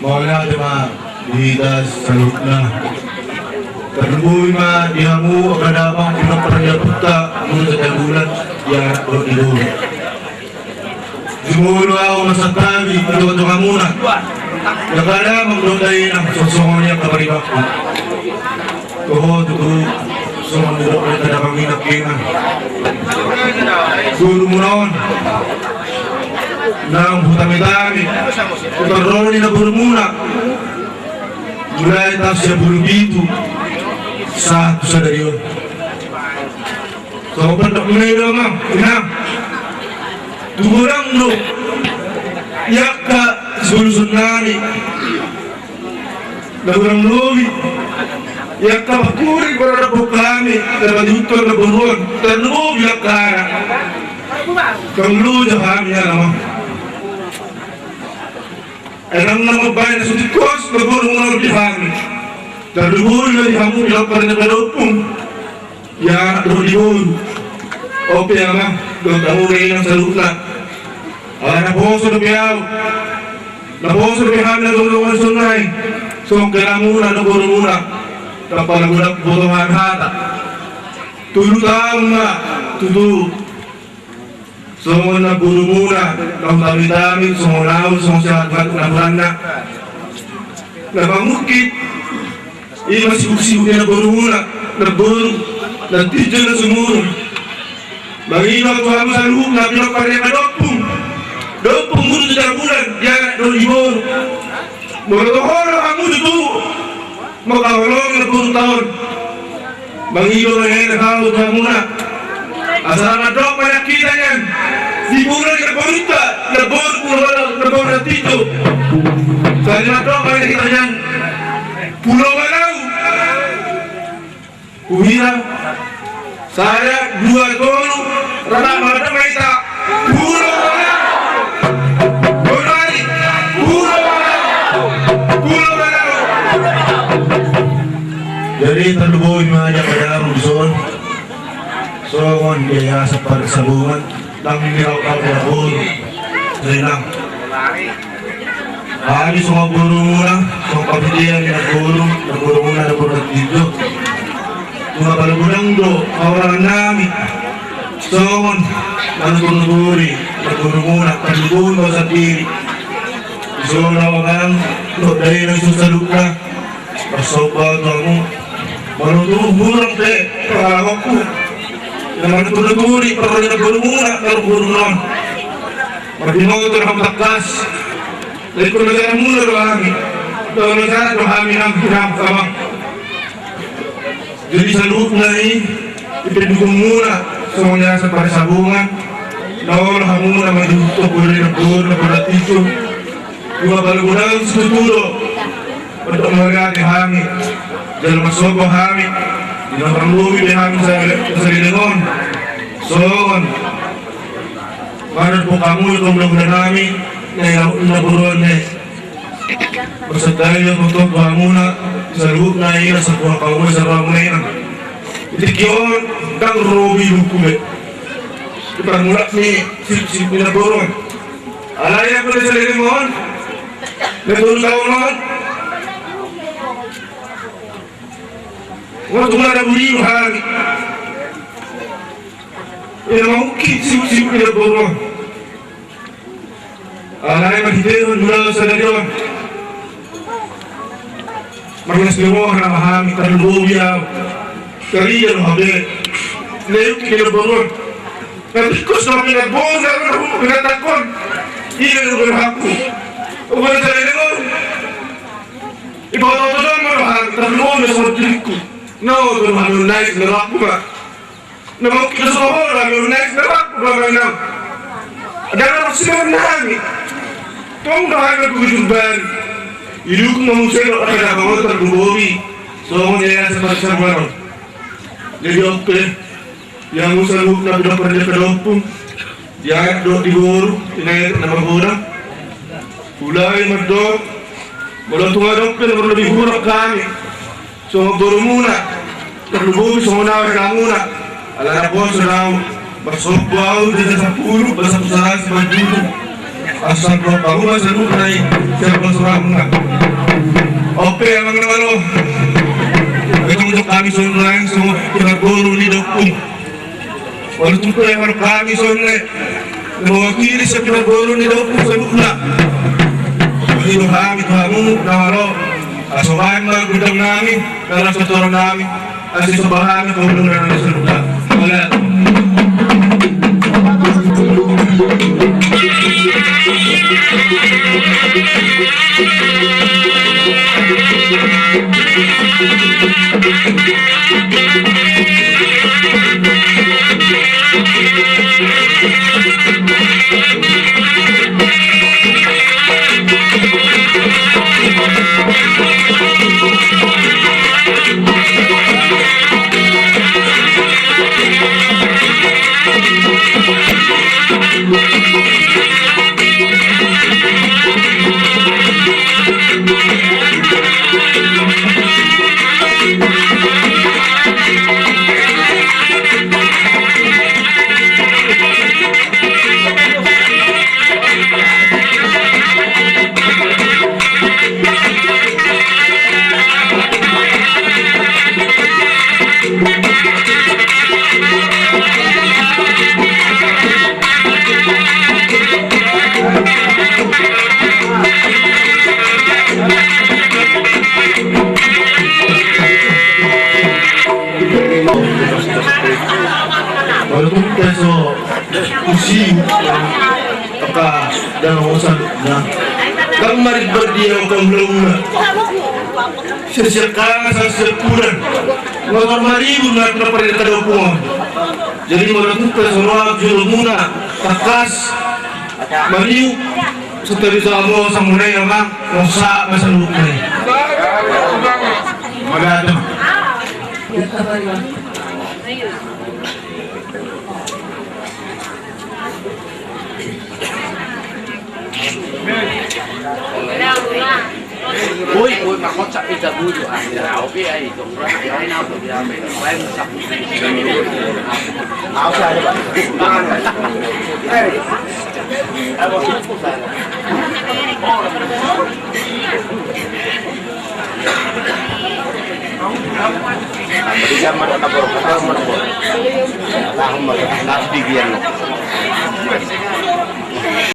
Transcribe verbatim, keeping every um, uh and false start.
Mauliate ma di hita saluhutna. Tarlumobi ma di hamu angka damang, pinompar ni ompunta Guru Janda Bulan, di anak dohot di boru. Jumolo ahu marsantabi di tongatongamuna. Angka damang dohot dainang, songon i angka paribanku. Toho tutu, songon nidok ni angka damang i nangkiningan, borumuna on naung hutamitami, huparroha ni na borumuna, mulai taon sia pulu pitu sahat tu sadari on. Songon pandok muna i do, amang, inang. Tu godang do i angka sibolusonnami na godang lobi, i angka pangkuling, pala na boi hami na mangihut na boru on, tarlumobi angka anak. Ndang loja hami, amang. Emang na mambaen na so tingkos na boru on di hami. Tarlumobi ma di hamu, di ompunta Guru Janda Bulan. Ia, dohot di boru. On pe, amang, dohot hamu dainang saluhutna. Ala naposo dope ahu, naposo dope hami na dongdongan songon i, songon kelamuna dohot borumuna. Ndang pala godang huboto hami hata. Tolu taon ma tutu songon na borumuna na hutamitami, songon ahu, songon siahathat na hurangna, na mangungkit. I ma sibuk-sibuk ni na borumuna, na boru, na tinjo, na sumurung. Mangido tu hamu saluhutna, pinompar ni angka ompung, ompung Guru Janda Bulan, di anak dohot di boru. Molo toho do hamu tutu mangkaholongi na boru taon, mangido ma hela hau tu hamuna. Asa mandok ma nang hita nian. Di boru ni na borunta, na boru Pulo Balau, na boru na tinjo. Sai mandok ma nang hita nian. Pulo Balau. Huhira. Sada, dua, tolu. Rata ma, rata ma hita. Pulo Balau. Bonari. Pulo Balau. Pulo Balau. Jadi tarlumobi ma di angka damang dison. Songon di Yayasan Parsabungan, nang di rau-rau na boru. Jadi nang hami songon borumuna, songon panitia ni na boru, na borumuna, na boru na tinjo. Nunga pala godang do hahurangan nami songon manuturi-nuturi na borumuna, tarlumobi ma sandiri. Dison ahu, amang dohot dainang, dison saluhutna. Marsomba tu hamu. Molo tung hurang pe pangalamanku na manuturi-nuturi parroha ni na borumuna, na borumuna on, marbinoto do hamu tangkas. Ingkon na jaramuna do hami. Na jaram do hami, nang, nang, amang. Jadi saluhutna i, i pe dukunmuna songon Yayasan Parsabungan, na olo hamuna manjou tu boru, na boru na borat itu. Nunga pala godang situtu do. Untuk menghargai hami, jala marsomba hami di na parlobi be hami sa-, salelengon. Songon manat po hamu i, tong na hami na, na boru on, na marsandai do tongtong tu hamuna saluhutna, i na sakuhak hamu, sakuhak hamuna i na. Di tingki on ndang ro be ibuku be. Di parmulak ni sip-, sip ni na boru on. Alai anggo na salelengon, na tolu taon on, nunga tung na buri hami. I na mangungkit sip-, sip ni na boru on. Alai marhitehon muna sadari on, marlas ni roha nama hami, tarlumobi ahu. Karia do hape. Na iuk ni na boru on. Na tingkos do hape na boru na ro, na ro, na tangkon. I na ro, na ro haku. Ubar salelengon. Iboto-boto do ma roha, tarlumobi songon diringku. Na oto do hami on nais, na ro haku ma. Na mangungkit do songon on hami on nais, na ro haku ma, amang inang. Ndang ro sibahen nami. Tong do hami na bujur bari. Idukung ma muse do angka damang on, tarlumobi songon Yayasan Parsabungan on. Jadi on pe, di hamu saluhutna pinompar ni angka ompung, di anak dohot di boru, di na etek na magodang. Huulai mandok, molo tung adong pe na parlobi hurang hami songon borumuna, tarlumobi songon ahu helamuna, ala naposo do ahu, marsomba ahu di na sampulu, marsomba saras, manjujung. Asa parumaen saluhutna i sian bolas rohamuna. On pe amang na malo, jongjong hami songon i songon pinarboru ni da Ompung. Molo tung pe hami songon i, mewakili sian pinarboru ni da Ompung saluhutna, manghirim hami tu hamu na malo, asa baen ma gondang nami, na las ni toru nami. Asi sobahan kemudian ada serupa. Mauliate. Walaupun kita so usi, maka dalam urusan, nah, kang marit berdia kang belum, nah. Sesiap kang asal sesiap bulan. Nomor maribu na kena pada kada hubungan. Jadi walaupun kita so roa jolo muna takas mariu. Sudah bisa mau samulai ya bang, rosak masa lupa. Mauliate. Oi, oi, makocak kita bulu. Ah, ya, oke, ayo. Baik, baik, baik, baik, baik. Mau saya ada, Pak. Eh. Beri zaman anak baru, kata mana, Bor? Tahu, Bor. Nasi bibian.